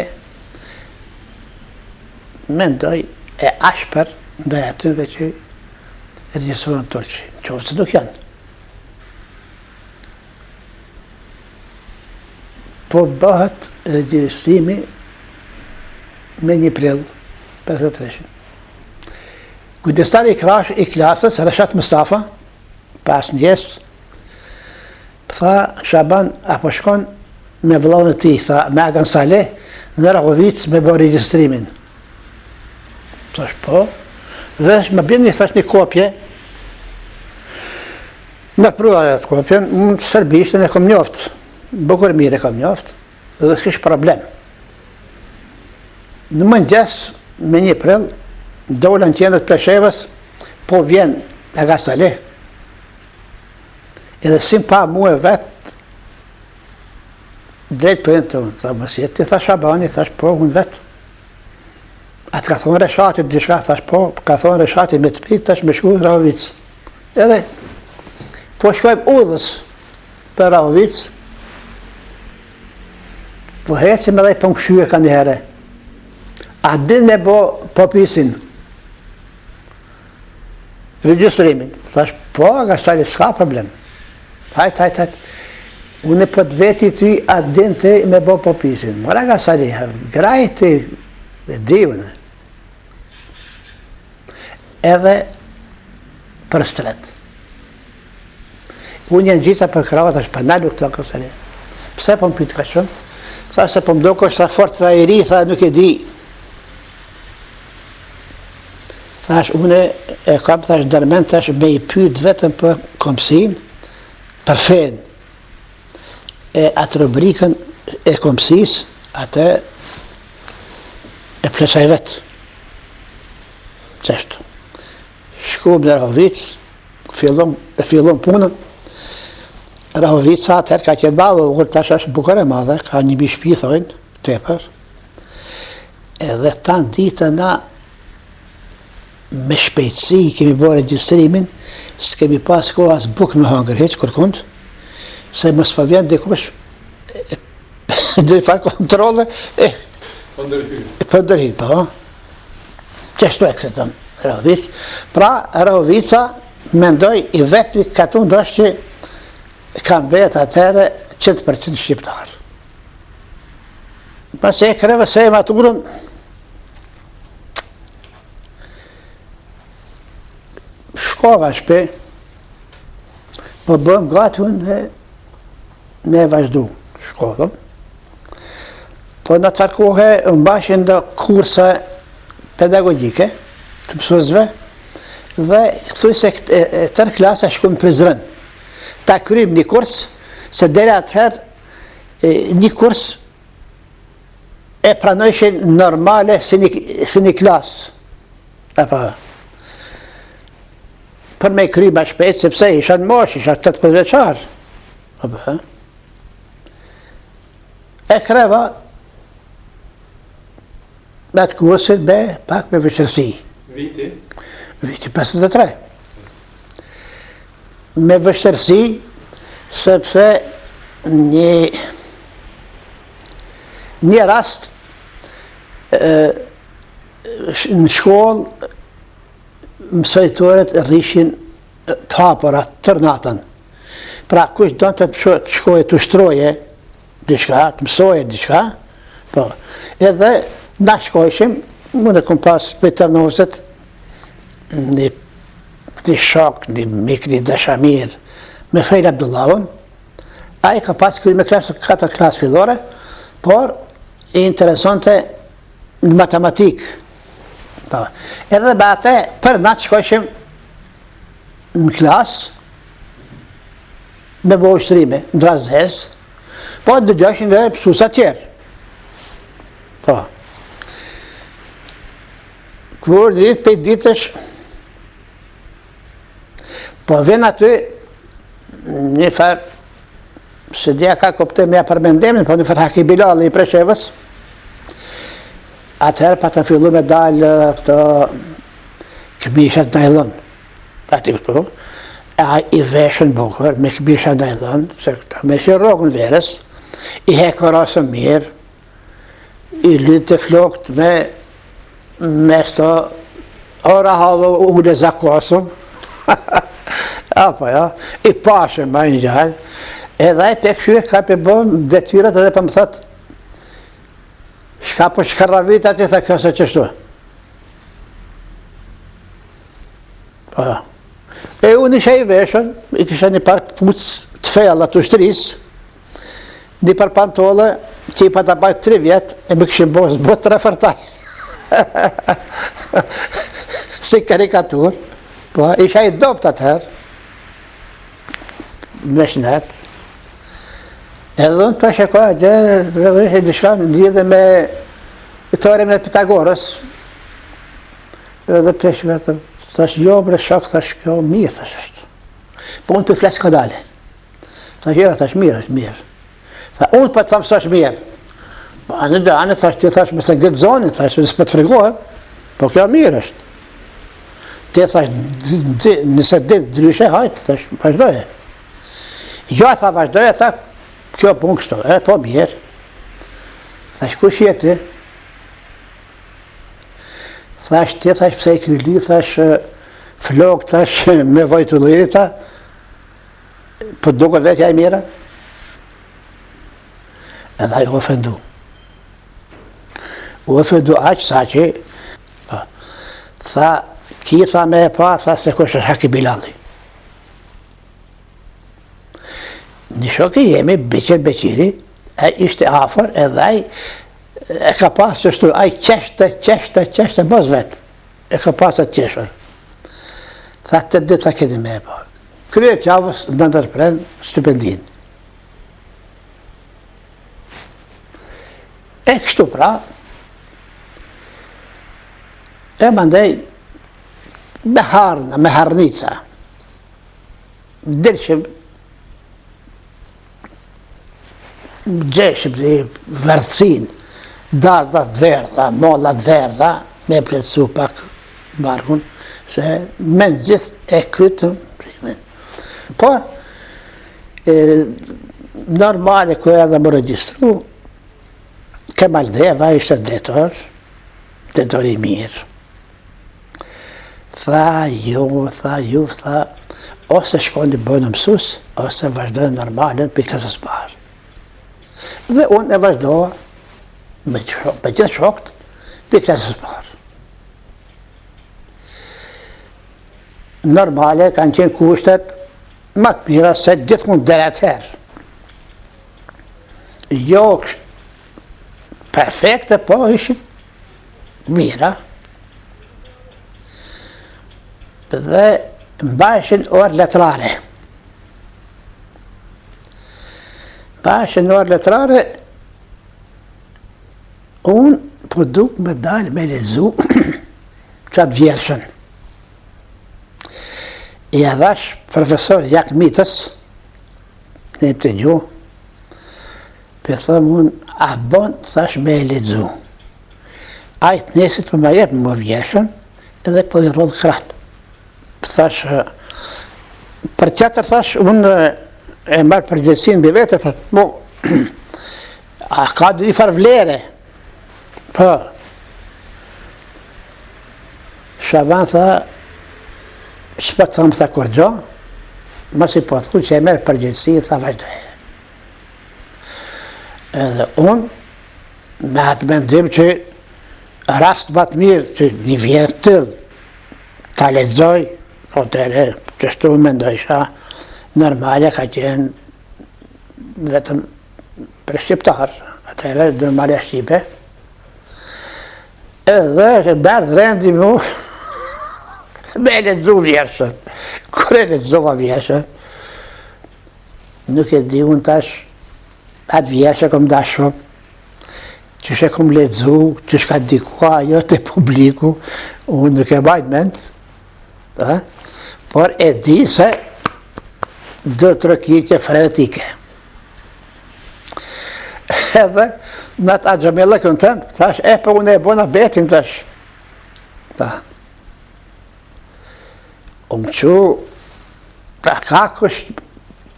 mendoj e ashpër ndaj atyre që regjistrohen turq, qoftë se nuk janë. Po bëhet regjistrimi me një prill, 53. Kujdestari i krash i klasës, Reshat Mustafa, pas ndjesë, tha Shaban, a po shkon me vëllaun e tij, tha, me Agan Saleh, në Rahovicë me bërë regjistrimin. Thash, po, dhe më bini, thash, një kopje, Me pru atë kopjen, unë serbishten e kom njoft, bukur mirë e kom njoft, dhe s'kish problem. Në mëngjes, me një prill, dola në qendër të Preshevës, po vjen Aga Salih, edhe si më pa mue vetë, drejt për të unë, tha, mos je ti, tha Shabani, thash, po, unë vetë. A të ka thonë Reshati, diçka, thash, po, ka thonë Reshati me të pytë, thash, me shku në Rahovicë. Edhe, po shkojmë udhës për Rahovicë, po hecim edhe po më kqyr ka njëherë. A din me bo popisin? Regjistrimin. Thash, po, Aga Salih, s'ka problem. Hajt, hajt, hajt. Unë po të veti ty, a din ti me bo popisin. Mor Aga Salih, grajti, e di unë. Edhe për stret. Unë ia ngjita për kravat, thash, pa nalu këtu Aga Salih. Pse po më pyt kaq shumë? Tha se po më dokesh, tha fort, tha i ri, tha nuk e di. Thash, unë e kam, thash, ndërmend, thash, me i pyt vetëm për kombësinë, për fenë. E atë rubrikën e kombësisë, atë e plotësoj vetë. Qashtu. Shkum në Rahovicë, fillum, e fillum punën. Rahovica atëherë ka qenë ma e vogël, tash është bukur e madhe, ka një mijë shpi, thojnë, tepër. Edhe tanë ditën na me shpejtësi kemi bërë regjistrimin, s'kemi pas kohë as bukë me hangër hiç, kërkund, se mos po vjen dikush Dhe farë kontrolle, e... Po ndërhy. Po ndërhy, po. Qashtu e krytëm, Rahovicë. Pra, Rahovica, mendoj, i vetmi katund është që kam vetë atëherë 100% shqiptar. Pasi e kreva se e maturën, shkova shpi, po bëhem gati unë me e vazhdu shkollën, po në atë kohë mbashin do kurse pedagogjike të mësuesve dhe thujse e tërë klasa shkum në Prizren. Ta kryjmë një kurs, se deri atëherë Një kurs e pranojshin normale si një, si një klasë. Apo, për me kry ma shpejt, sepse isha në moshë, isha 18 vjeçar. Apo, e kreva me atë kursin me pak me vështirësi. Viti? Viti 53. Me vështirësi, sepse një një rast e, në shkollë mësojtoret rrishin të hapura tërë natën. Pra, kush donte të shkoje të ushtroje diçka, të mësoje diçka, po, edhe na shkojshim, unë e kom pas prej Tërnovcit, një, një shok, një mik, një dashamir, me Fejl Abdullahun, ai ka pas kry me klasë, katër klasë fillore, por i interesonte në matematikë. Po. Edhe me atë, për natë shkojshim në klasë, me bo ushtrime, në drazez, po dëgjojshin dhe mësusa tjerë. Po. Kur ditë prej ditësh, po vjen aty një farë, s'e di a ka kuptim me ja përmend emnin, po një farë Haki Bilalli i Preshevës, atëherë patën fillu me dalë këto këmishat najlon. Aty këtu, e ai i veshën bukur, me këmisha najlon, se këta me që rrogën verës, i hekurosën mirë, i lynte flokt me me sto ora hava ule zakosëm, apo ja, i pashë ma një gjallë, edhe ai pe kqyr ka pe bon detyrat edhe po më thot, shka po shkarravit aty, tha kjo se qështu. Po. E unë isha i veshën, i kisha një par këpucë të fella të ushtrisë, një par pantolle që i pata bajt 3 vjet, e më kishin bo zbot tre fërtaj. si karikatur, po, isha i dobt atëherë, me shnet, edhe unë për shiko, dhe dhe diçka në lidhje me teoremën e Pitagorës, edhe për shiko, thash, jo, bre shok, thash, kjo mirë, thash, është. Po unë po flas kadale. Thash, jo, thash, mirë, është mirë. Tha, unë po të tham s'është mirë. Po, anë dhe anë, thash, ti thash, me se këtë zonin, thash, s'po të frigohem, po kjo mirë është. Ti thash, nëse di ndryshe, hajt, thash, vazhdoje. Jo, tha, vazhdoje, tha, kjo punë kështu, e, po mirë. Thash, kush je ti? Thash, ti, thash, pse i ky ly, thash, flok, thash, me vaj t'ullirit, tha, Po të duket vetja e mira? Edhe ai u ofendu. U ofendu aq sa që, po, tha, ki tha me e pa, tha se kush është Haki Bilalli. Një shok i jemi, Beqir Beqiri, ai ishte afër edhe ai e ka pasë qështu, ai qeshte, qeshte, qeshte, mos vetë. E ka pasë atë qeshur. Tha të ditë tha keni me e pa. Krye të javës na ndërpren stipendin. E kështu pra, e mandej me harna, me harnica, dilshim gjejshim dhe verdhësin, dardha të verdha, molla të verdha, me plotësu pak barkun, se me në gjithë e krytëm primin. Por, e, normale ku edhe m'u regjistru, Kemal Deva ishte drejtor, drejtor i mirë. Tha, ju, tha, ju, tha, ose shkoni bëheni mësus, ose vazhdoni normalen prej klasës parë. Dhe unë e vazhdova me, me gjithë shokët prej klasës parë. Normale kanë qenë kushtet më të mira se gjithkund deri atëherë. Jo perfekte, po ishin mira dhe mbajshin orë letrare. Pashe në orë letrare, unë po du me dalë me lexu qatë vjershën. Ia dhash profesor Jak Mitës, në të gjuhë, po thom unë, a bon, thash me e lexu. Ai të nesrit po ma jep mu vjershën, edhe po i rrodh krahët. Thash, për tjetër thash, unë e marr përgjegjësinë mbi vete, thash, po, a ka një farë vlere? Po, Shaban tha, s'po të thom tha kurgjo, masi po thu që e merr përgjegjësi, tha vazhdoje. Edhe unë, me atë mendim që rast ma të mirë që një vjershë të tillë, ta lexoj, po të qështu mendojsha, normale ka qenë vetëm për shqiptar, atëherë normale shqipe, edhe m'erdh rendi mu, me lexu vjershën, kur e lexova vjershën, nuk e di unë tash, atë vjershë e kom dashtë shumë, qysh e kom lexu, qysh ka ndiku ajo te publiku, unë nuk e mbaj mend, ë? por e di se duartrokitje frenetike. Edhe në atë axhamillëkun tem, thash, e po unë e bona betin tash. Ta. U më çu, ta ka kush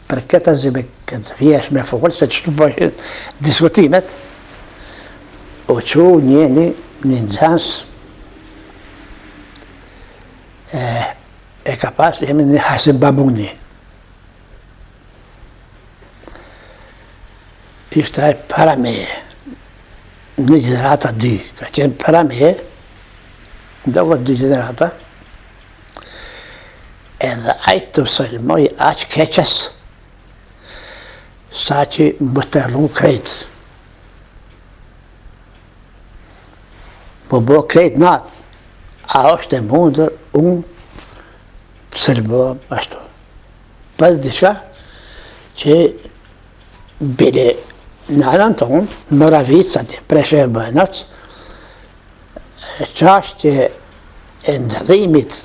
për këtë zi me këtë vjershë me folë, se qështu bëjnë diskutimet, u çu njeni, një nxënës, e, e ka pas emrin Hasim Babuni. Ishte ai para meje, në gjenerata dy, ka qenë para meje, ndoshta dy gjenerata, edhe ai të sulmoi aq keqas, sa që m'u tërru krejt. M'u bo krejt natë, a është e mundur unë të sulmohem ashtu. Për diçka që bile në anën tonë, në Moravicë, atje, Preshevë Bujanoc, çashtje e ndërrimit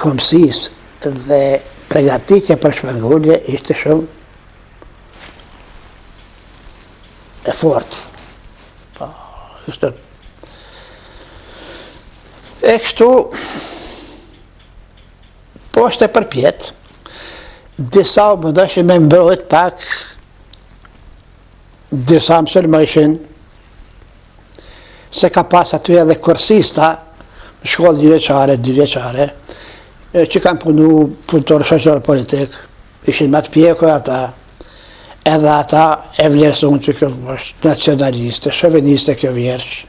kombësisë dhe pregatitje për shpërngulje ishte shumë e fortë. Po, ishte e kështu poshtë e përpjetë, disa u mundoshin me mbrojt pak, disa më sulmojshin, se ka pas aty edhe kursista, në shkollë njëvjeçare, dyvjeçare, që kanë punu punëtorë shoqëror politik, ishin më të pjekur ata, edhe ata e vlerësun që kjo është nacionaliste, shoviniste kjo vjershë.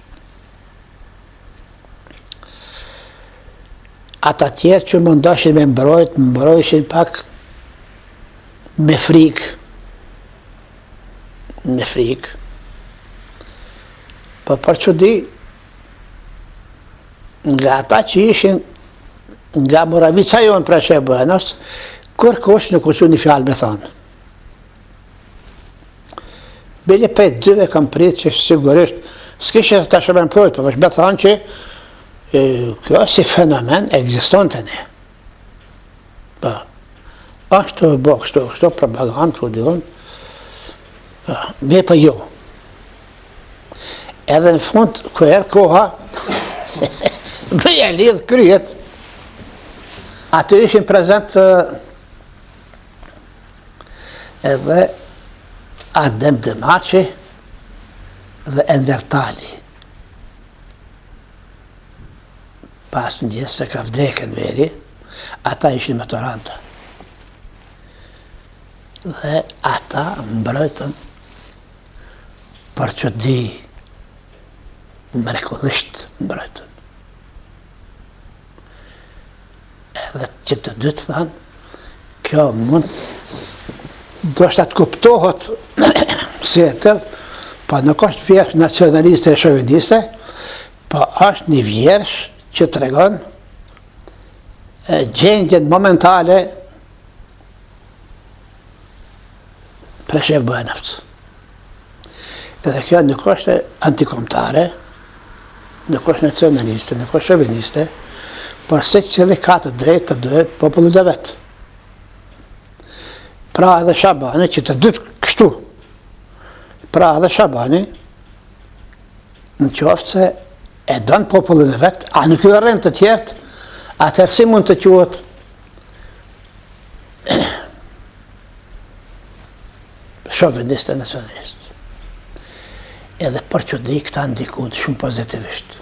Ata tjerë që mundoshin me mbrojt, mbrojshin pak me frikë, me frikë. Po për çudi, nga ata që ishin nga Moravica jonë Preshevë Bujanoc, kurkush nuk u çu një fjalë me thonë. Bile prej dyve kam prit që sigurisht, s'kishe tash me mbrojt, po me thonë që kjo si fenomen ekziston te ne. Po, ashtu e bo, kështu, kështu, propagandë, ku di unë, po, mirëpo jo. Edhe në fund, kur erdh koha, me ja lidh kryet, aty ishin prezent edhe Adem Demaçi dhe Enver Tali. Pas ndjesë se ka vdekë Enveri, ata ishin maturanta. Dhe ata mbrojtën për çudi mrekullisht mbrojtën. Edhe që të dy të thanë, kjo mund ndoshta të kuptohet si e tillë, po nuk është vjershë nacionaliste e shoviniste, po është një vjershë që tregon gjendjen momentale. Preshevë Bujanovc. Edhe kjo nuk është antikombëtare, nuk është nacionaliste, nuk është shoviniste, por secili ka të drejtë të dojë popullin e vet. Pra edhe Shabani, që të dytë kështu, pra edhe Shabani, në qoftë se e don popullin e vet, a nuk i urren të tjerët, atëherë si mund të quhet shovinist e nacionalist. Edhe për çudi këta ndikun shumë pozitivisht.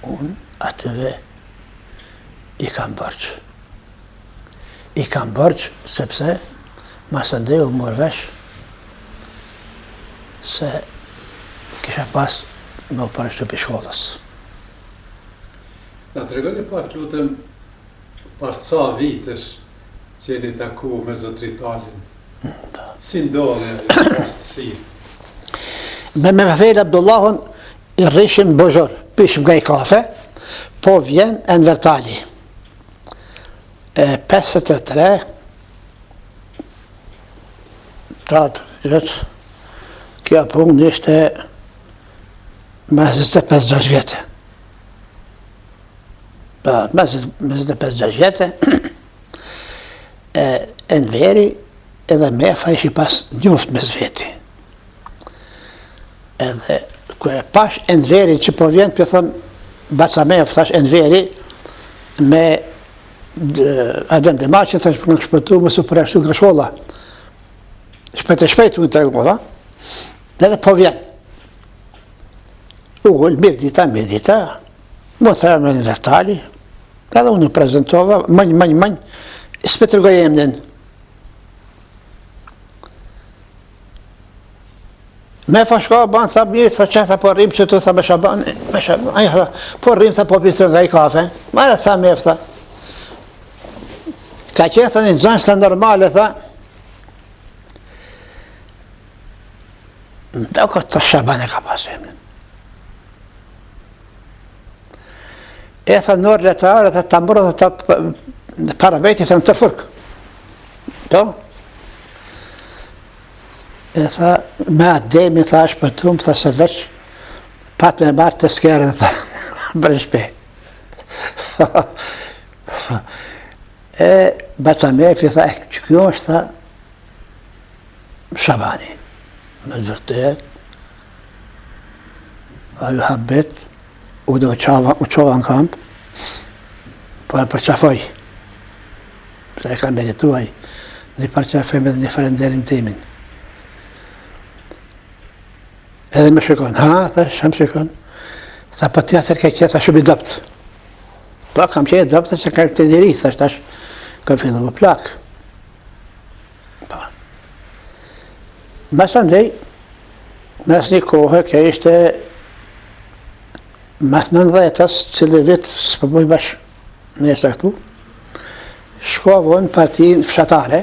Unë atyve i kam borxh. I kam borxh sepse masandej u mor vesh se kisha pas me u përjashtu prej shkollës. Na tregoni pak lutem pas ca vitesh që jeni taku me zotri Talin. Si ndodhi ajo rastësi? Me Mefel Abdullahun i rrishim n'Bozhor, pishim nga i kafe, po vjen Enver Tali. E 53, 80, kjo punë ishte mas 25-6 vjetë. Po, mas 25-6 vjetë, e Enveri edhe Mefa ishin pas njoft mes veti. Edhe, kur e pash Enverin që po vjen, po thom, baca Mef, thash Enveri, me Adem Demaçin, thash, po më shpëtu, mos u përjashtu nga shkolla. Shpejt e shpejt, unë tregova, edhe po vjen. U ul, mirëdita, mirëdita, më tha jam Enver Tali, edhe unë u prezentova, mënj, mënj, mënj, s'pe tregoj emnin. Mefa shka, ban, tha mirë, tha që, tha po rrim që të tha me Shaban, me Shaban, ai tha, po rrim, tha po pimë nga i kafe, Mare, tha Mef, tha, ka qenë, tha një nxënës, tha normale, tha, Më ka tha Shaban e ka pas emnin. E tha në orë letrare, tha ta mërë, tha ta para veti, tha në Tërfurk. Po? E tha, me Ademin, tha, shpëtum, tha se veç, pat me marrë tezkeren, tha, për shpi. e, baca Mefi, tha, e, që kjo është, tha, Shabani. Me të vërtet, ai u habit, u do qava, u çova në kamb, po e përqafoj. Se e kam merituar, një përqafim edhe një falënderim timin. Edhe më shikon, ha, tha, shumë shikon, tha, po ti atëherë ke qenë, tha, shumë i dobët. Po, kam qenë i dobët, që kam të njeri, tha, tash, kam fillu me plak. Po. Masandej, mas një kohë, kjo ishte mas nëndhetës, cili vit, s'po muj bash me caktu, shkova në partinë fshatare,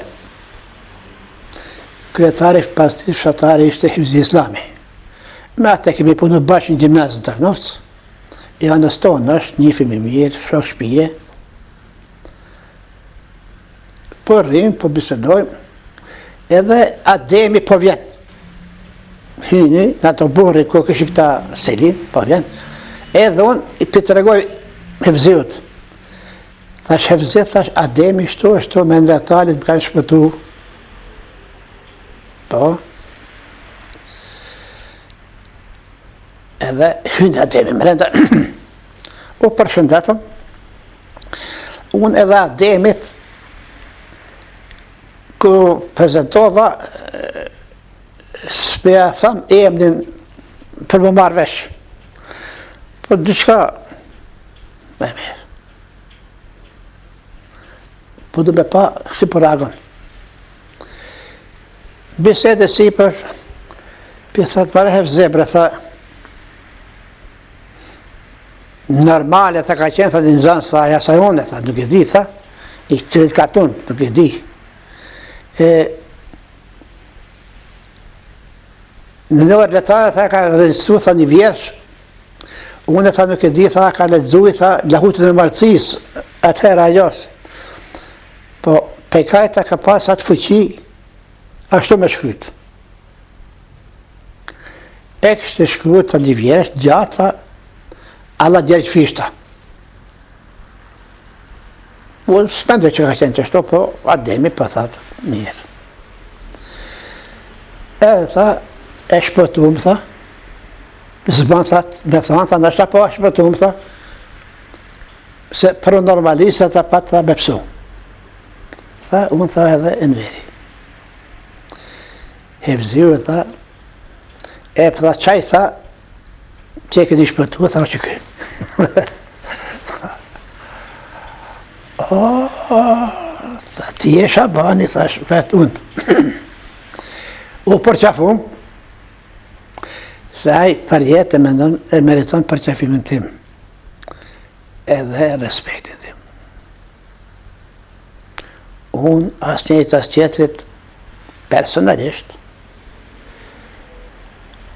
kryetari i partisë fshatare ishte Hivzi Islami. Me atë kemi punu bashkë në gjimnaz në Tarnovc, i anës tonë është, njifemi mirë, shok shpije, po rrim, po bisedojmë, edhe Ademi po vjen. Hyni, në ato burri ku kishin këta selin, po vjen, edhe unë i pi tregoj Hevziut. Thash Hevzi, thash Ademi shtu, ashtu me Enver Talit më kanë shpëtu. Po. Edhe hynë Ademi mrenda, u përshëndetëm, unë edhe Ademit, ku prezentova, s'pe ja tham emnin për me marrë vesh. Po diçka, me mirë. Po du me pa si po reagon. Bisedë sipër, pi thot, more Hevzi bre, tha, normale, tha, ka qenë, tha, një nxënës, tha, ja sa unë, tha, nuk e di, tha, i cilit katun, nuk e di. E, në orë letrare, tha, ka regjistu, tha, një vjersh, unë, tha, nuk e di, tha, ka lexu, tha, Lahutën e Malcisë, atëherë ajo, po, pekajta ka pas atë fuqi. Ashtu me shkrujt. E kishte shkrujt tha një vjershë, gjatë, tha, alla Gjergj Fishta. Unë s'mendoj që ka qenë qashtu, po Ademi po tha mirë. Edhe tha, e shpëtum, tha, s'ban, tha, me thanë, tha, ndoshta po e shpëtum, tha, se për normalista, tha, pat, tha, me pësu. Tha, unë tha edhe Enveri. Hevziu, tha, e po tha, qaj, tha, Që e keni shpëtu, tha që kë. O, tha, ti je Shabani, thash, vetë unë. U përqafum, se ai për jetë e mendon, e meriton përqafimin tim, edhe respektin tim. Unë, as njëjt as tjetrit, personalisht,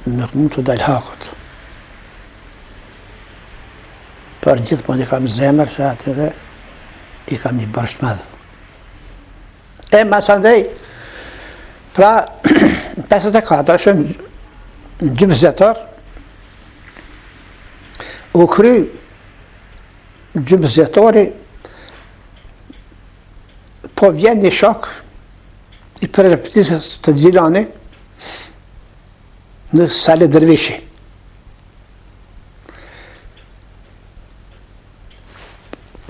Nuk mund të dal hakut. Por gjithmonë i kam zemër se atyre i kam një borxh të madh. E masandej, pra, në 54, në gjymës dhjetor, u kry gjymës dhjetori, po vjen një shok i Perepticës te Gjilani në Sale Dervishi.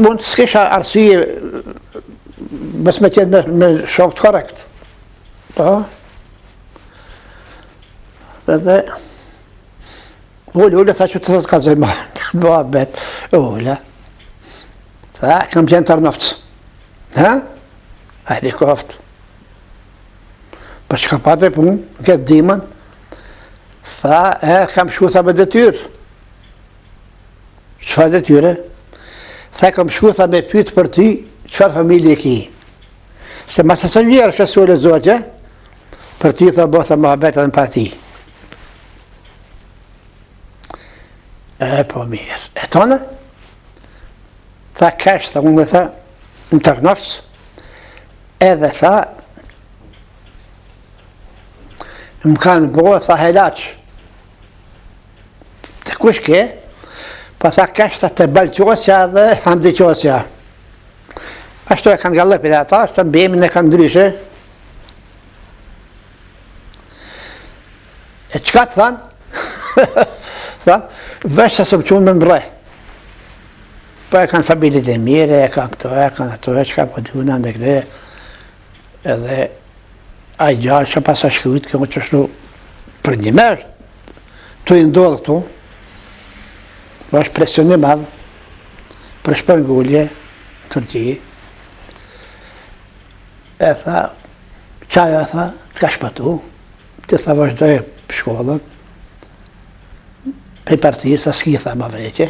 Unë s'kisha arsye mos me qenë me, me shokët korrekt. Po. Edhe Ulu, ulu, tha që të të ka zëjma, muhabet, ula. Tha, kam qenë Tërnofc. Ha? Helikoftë. Po çka pate punë, këtë dimën, tha, e, kam shku, tha, me detyrë. Çfarë detyre? Tha, kam shku, tha, me pytë për ty, çfarë familje ki? Se mas asaj vjerë që su e lexohet, për ty, tha, bo, tha, muhabet edhe në parti. E, po mirë. E tonë? Tha, kesh, tha, unë tha, në Tërnofc, edhe tha, më kanë bo, tha, helaç. Te kush ke? Po tha, kesh, tha, te Bal Qosja dhe Hamdi Qosja. Ashtu e kanë gallëpin e ata, ashtu mbiemrin e kanë ndryshe. E çka të thanë? Tha, veç se s'më çunë me m'rreh. Po e kanë familjet e mire, e kanë këto, e kanë ato, e çka po di unë në këte. Edhe ai djalë që pasa shkrujt, kjo qashtu për një merë, të i ndodhë këtu, është presion i madh, për shpërngulje në Turqi, e tha, qajo e tha, të ka shpëtu, Ti tha vazhdoje shkollën, prej partisë, s'ki tha ma vrejtje.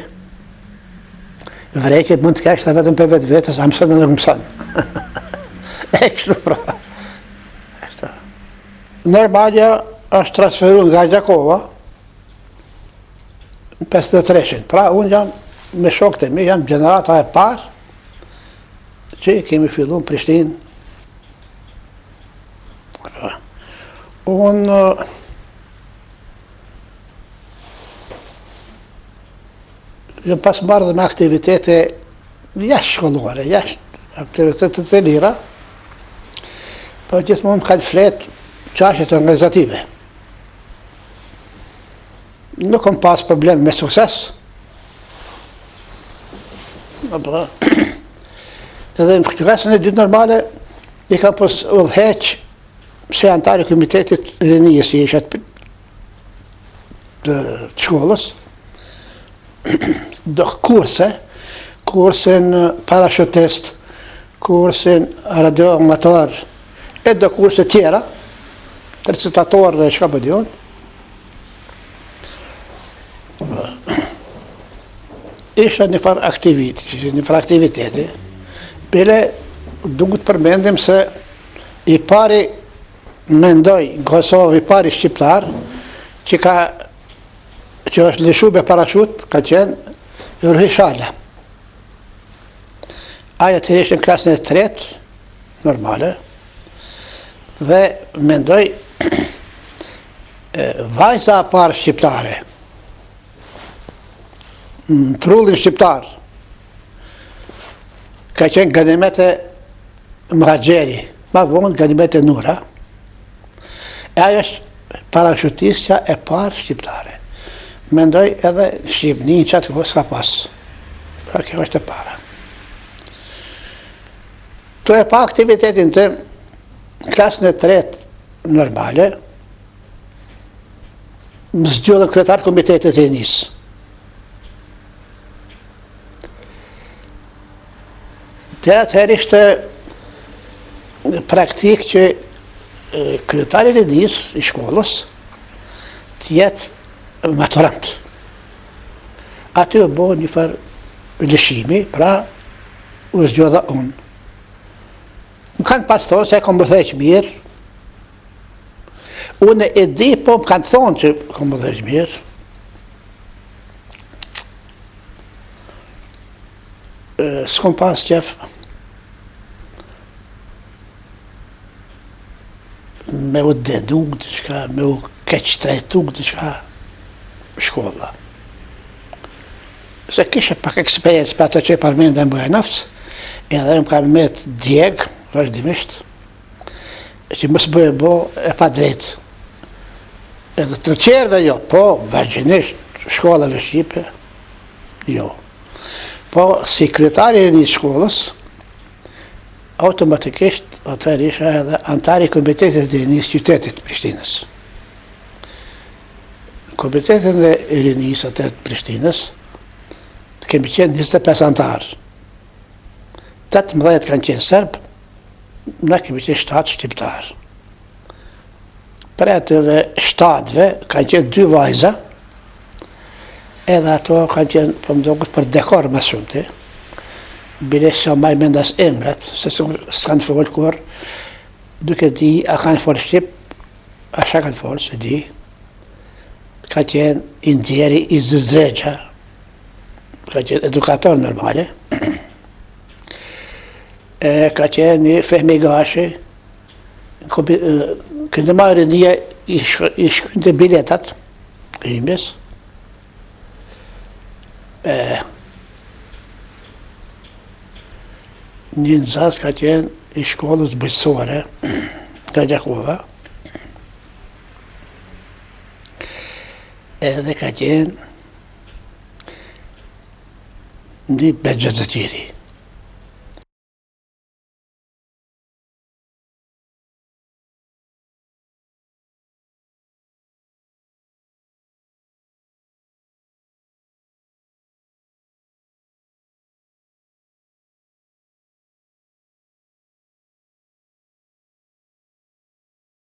Vrejtje mund të kesh tha vetëm prej vetvetes, a mëson e nuk mëson. e kështu pra. Kështu. Normalja është transferu nga Gjakova, në 53-shin. Pra, unë jam me shokët e mi, jam gjenerata e parë, që kemi fillu në Prishtinë Unë jam pas marrë dhe me aktivitete jashtë shkollore, jashtë aktivitete të lira, po gjithmonë më kanë flet çështjet organizative. Nuk kam pas problem me sukses. Apo, edhe në klasën e dytë normale, I kam pas udhëheq si anëtar i komitetit rinisë që isha të, të shkollës, do kurse, kursin parashutist, kursin radioamator, e do kurse tjera, të recitatorëve, çka po di unë. Isha një farë aktiviteti, një farë aktiviteti, bile duhet përmendim se i pari mendoj në Kosovë i pari shqiptar që ka që është lëshu me parashut ka qenë Ruhi Shala. Ai atëherë ishte në klasën e tretë, normale, Dhe mendoj vajza e parë shqiptare në trullin shqiptar ka qenë Ganimete Muhaxheri, ma vonë Ganimete Nura, e ajo është parashutistja e parë shqiptare. Mendoj edhe në Shqipni në qatë kohë s'ka pas. Pra kjo është e para. Tu e pa aktivitetin tim, klasën e tretë normale, më zgjodhën kryetar komitetit të rinisë. Dhe atëherë ishte praktikë që kryetari i rinisë i shkollës të jetë maturant. Aty u bo një farë lëshimi, pra u zgjodha unë. Më kanë pas thonë se e kom udhëheq mirë, unë e di, po më kanë thonë që kom udhëheq mirë, S'kom pas qef me u denu diçka, me u keqtrajtu diçka shkolla. Se kisha pak eksperiencë për ato që e përmenda në Bujanovc, edhe më ka met djeg, vazhdimisht, që mos bëhe bo e padrejtë. Edhe të tjerëve jo, po, vazhdimisht, shkollave shqipe, jo. Po, si kryetar i rinisë shkollës, automatikisht atëherë isha edhe anëtar i komitetit të rinisë qytetit të Prishtinës. Në komitetin e rinisë atëherë të Prishtinës, kemi qenë 25 anëtarë. 18 kanë qenë serbë, na kemi qenë 7 shqiptarë. Prej atyre shtatëve kanë qenë dy vajza, edhe ato kanë qenë, po më doket, për dekor më shumti. Bile s'e maj mend as emrat, se s'kanë folë kurrë, nuk e di, a kanë folë shqip, a çka kanë folë, s'e di. Ka qenë i ndjeri Izet Rexha, ka qenë edukator normale, e ka qenë një Fehmi Gashi, Kende ma rinia i shkrynte biletat e hymjes. E, një nxënës ka qenë i shkollës bujqësore nga Gjakova. Edhe ka qenë një Behxhet Zeqiri.